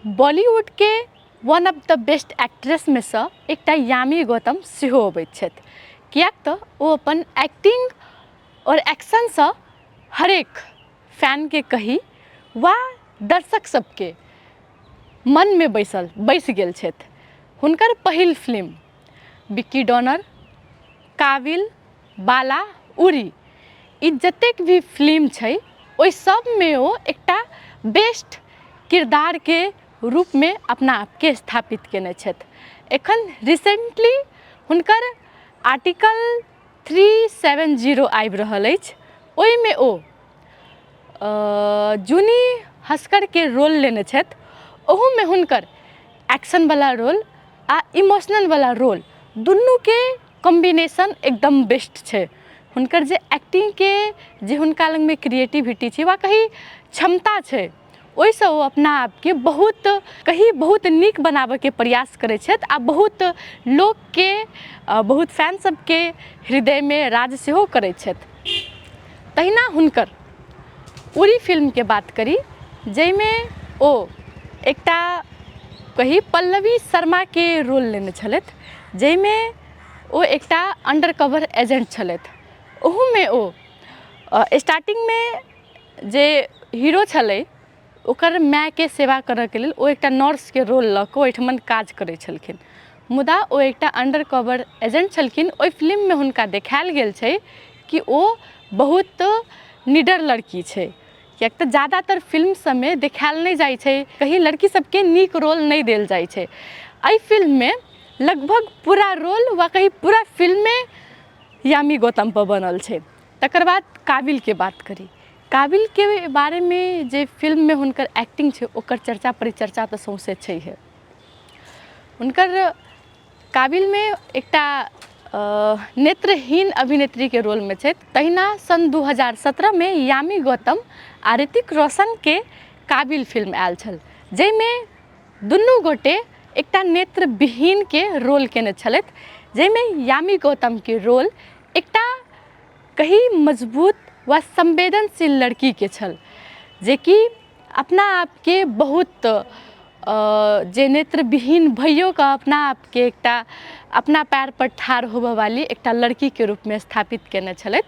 बॉलीवुडके one of the best एक्ट्रेसमे सँ एकटा यामी गौतम सेहो अबैत छथि, किएक तऽ ओ अपन एक्टिंग आओर एक्शनसँ हरेक फैनके कही वा दर्शक सबके मनमे बैसल बसि गेल छथि। हुनकर पहिल फिल्म विक्की डॉनर, काबिल, बाला, उरी, ई जतेक भी फिल्म छै ओहि सबमे ओ एकटा बेस्ट किरदारके रूपमे अपना आपके स्थापित कयने छथि। एखन रिसेंटली हुनकर आर्टिकल 370 आबि रहल अछि, ओहिमे ओ जूनी हस्करके रोल लेने छथि। ओहूमे हुनकर एक्शनवला रोल आ इमोशनलवला रोल दुनूके कॉम्बिनेशन एकदम बेस्ट छै। हुनकर जे एक्टिंगके जे हुनका लगमे क्रिएटिविटी छै वा कही क्षमता छै, ओहिसँ ओ अपना आपके बहुत कही बहुत नीक बनाबऽके प्रयास करै छथि आ बहुत लोकके, बहुत फैन सबके हृदयमे राज सेहो करै छथि। तहिना हुनकर उरी फिल्मके बात करी, जाहिमे ओ एकटा कही पल्लवी शर्माके रोल लेने छलथि, जाहिमे ओ एकटा अंडर कवर एजेंट छलथि। ओहूमे ओ स्टार्टिंगमे जे हीरो छलै ओकर मायके सेवा करऽके लेल ओ एकटा नर्सके रोल लऽ कऽ ओहिठमन काज करै छलखिन, मुदा ओ एकटा अंडर कवर एजेंट छलखिन। ओहि फिल्ममे हुनका देखायल गेल छै कि ओ बहुत निडर लड़की छै, किएक तऽ जादातर फिल्म सबमे देखायल नहि जाइ छै, कहीं लड़की सबके नीक रोल नहि देल जाइ छै। एहि फिल्ममे लगभग पूरा रोल वा कहीं पूरा फिल्मे यामी गौतमपर बनल छै। तकर बाद काबिलके बात करी, काबिलके बारेमे जे फिल्ममे हुनकर एक्टिंग छै ओकर चर्चा परिचर्चा तऽ सौँसे छैहे। हुनकर काबिलमे एकटा नेत्रहीन अभिनेत्रीके रोलमे छथि। तहिना सन् 2017मे यामी गौतम आ ऋतिक रोशनके काबिल फिल्म आयल छल, जाहिमे दुनू गोटे एकटा नेत्रविहीनके रोल केने छलथि, जाहिमे यामी गौतमके रोल एकटा कही मजबूत वा संवेदनशील लड़कीके छल, जेकि अपना आपके बहुत जे नेत्रविहीन भइयो कऽ अपना आपके एकटा अपना पयर पर ठाढ़ होबऽ वाली एकटा लड़कीके रूपमे स्थापित कयने छलथि।